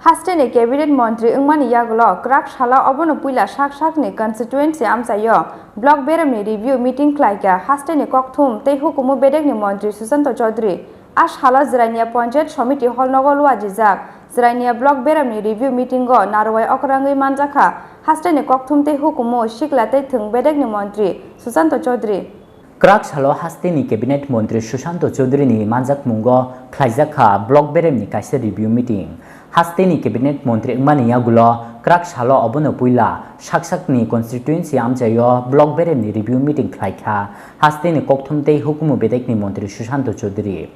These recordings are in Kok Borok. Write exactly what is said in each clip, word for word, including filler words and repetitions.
Hasteni cabinet montri wngmani yagulo kwrak salo obono puila sak sakni constituency amchaio block beremni review meeting khlaikha hasteni kokthum tei hukumu bedekni montri Susanto Chaudhary. A salo Jirania Panchayat Samiti hall nogo luajijak Jirania block beremni review meetingo narwai okrangwi manjakha hasteni kokthum tei hukumu sikla tei thwng bedekni montri Susanto Chaudhary. Kwrak salo hasteni cabinet montri Susanto Chaudhary ni manjakmungo khlaijakha block beremni kaisa review meeting. Hasteni cabinet montri wngmani yagulo kwrak salo obono puila sak sakni constituency amchaio block beremni review meeting khlaikha hasteni kokthum tei hukumu bedekni montri Susanto Chaudhary.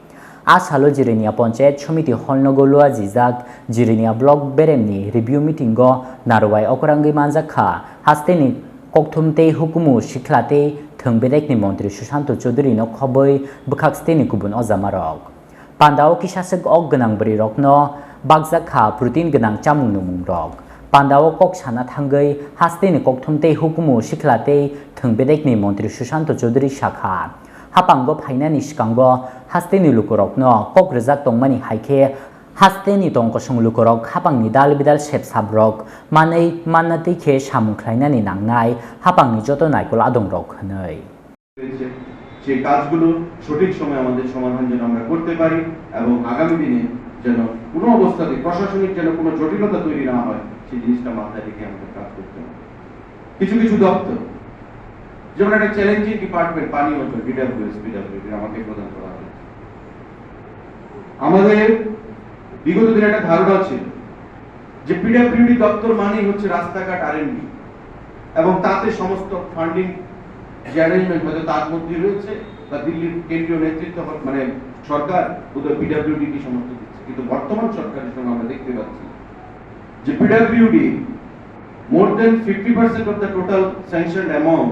A salo Jirania Panchayat Samiti hall nogo luajijak Jirania block beremni review meetingo narwai okrangwi manjakha hasteni kokthum tei hukumu sikla tei thwng bedekni montri Susanto Chaudhary no khobwi bwkhak steni kubun ojamarok. Pandao kisaswk ok gwnang bwrwi rokno bakjak kha protein gwnang chamung nwngmung rok. Pandao kok sana thangwi hasteni kokthum tei hukumu sikla tei thwng bedekni montri Susanto Chaudhary sakha, hapango phainani swkango hasteni lukurokno kok rwjak tongmani hai khe hasteni tongkosong lukurok hapangni dal bidal sep sabrok manwi manna twi khe samung khlainani nangnai hapangni joto naikol adongrok hwnwi. রয়েছে, সেই কাজগুলো সঠিক সময়ে আমাদের সমাধান যেন আমরা করতে পারি এবং আগামী দিনে যেন কোনো অবস্থাতে প্রশাসনিক যেন কোনো জটিলতা তৈরি না হয়, সেই জিনিসটা মাথায় রেখে আমাদের কাজ করতে হবে। কিছু কিছু দপ্তর, যেমন একটা চ্যালেঞ্জিং ডিপার্টমেন্ট, পানি অঞ্চল, ডিডাব্লিউএস, পিডাব্লিউডি আমাকে প্রদান করা হয়েছে। আমাদের বিগত দিনে একটা ধারণা ছিল যে পিডাব্লিউডি দপ্তর মানেই হচ্ছে রাস্তাঘাট আরএনবি এবং তাতে সমস্ত ফান্ডিং যে অ্যারেঞ্জমেন্ট হয়তো তার মধ্যেই রয়েছে বা দিল্লির কেন্দ্রীয় নেতৃত্ব হ-, মানে সরকার বোধহয় পিডাব্লিউডি কে সমর্থন দিচ্ছে, কিন্তু বর্তমান সরকারের সঙ্গে আমরা দেখতে পাচ্ছি যে PWD more than fifty percent of the total sanctioned amount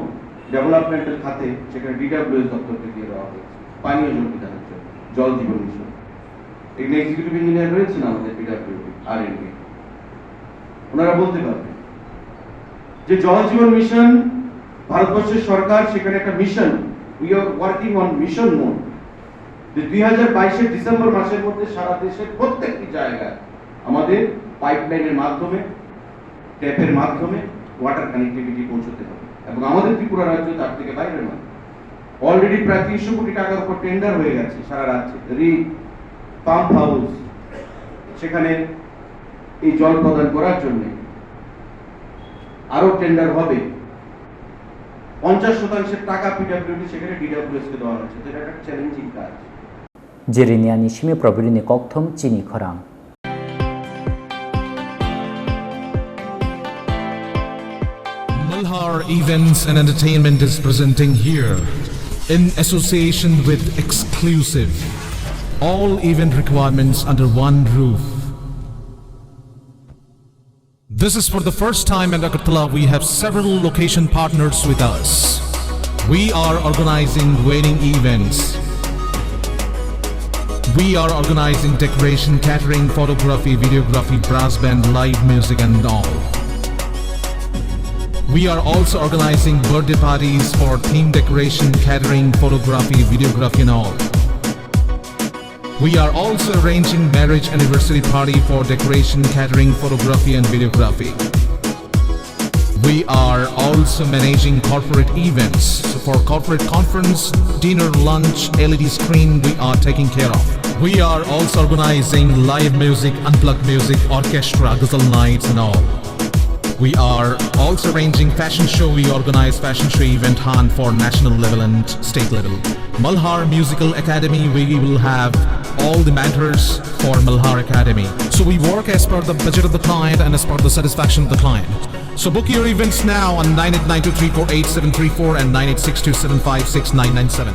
ডেভেলপমেন্টের খাতে সেখানে ডিডাব্লিউএস দপ্তরকে দিয়ে দেওয়া হয়েছে, পানীয় জল বিধানের জন্য, জল জীবন মিশন। এখানে এক্সিকিউটিভ ইঞ্জিনিয়ার রয়েছেন আমাদের পিডাব্লিউডি আর এনবি, ওনারা বলতে পারবেন যে জল জীবন মিশন ভারতবর্ষের সরকার, সেখানে একটা mission, we are working on mission mode, যে দুই হাজার বাইশের ডিসেম্বর মাসের মধ্যে সারা দেশের প্রত্যেকটি জায়গায় আমাদের পাইপলাইনের মাধ্যমে, ট্যাপের মাধ্যমে ওয়াটার কানেক্টিভিটি পৌঁছতে হবে এবং আমাদের ত্রিপুরা রাজ্য তার থেকে বাইরে নয়। অলরেডি প্রায় তিনশো কোটি টাকার উপর টেন্ডার হয়ে গেছে সারা রাজ্যে, রিগ, পাম্প হাউস, সেখানে এই জল প্রদান করার জন্য আরও টেন্ডার হবে। পঞ্চাশ শতাংশের টাকা পিডাব্লিউডি সেখানে ডিডাব্লিউএস কে দেওয়া হয়েছে, তো এটা একটা চ্যালেঞ্জিং কাজ। Jirania ni simi probiri ni kokthum chini khorang. Malhar Events and Entertainment is presenting here, in association with Exclusive, all event requirements under one roof. This is for the first time in Agartala. We have several location partners with us. We are organizing wedding events. We are organizing decoration, catering, photography, videography, brass band, live music and all. We are also organizing birthday parties for theme decoration, catering, photography, videography and all. We are also arranging marriage anniversary party for decoration, catering, photography and videography. We are also managing corporate events. So for corporate conference, dinner, lunch, L E D screen, we are taking care of. We are also organizing live music, unplugged music, orchestra, ghazal nights and all. We are also arranging fashion show. We organize fashion show event hunt for national level and state level. Malhar Musical Academy, we will have all the mentors for Malhar Academy. So we work as per the budget of the client and as per the satisfaction of the client. So book your events now on nine eight nine two three four eight seven three four and nine eight six two seven five six nine nine seven.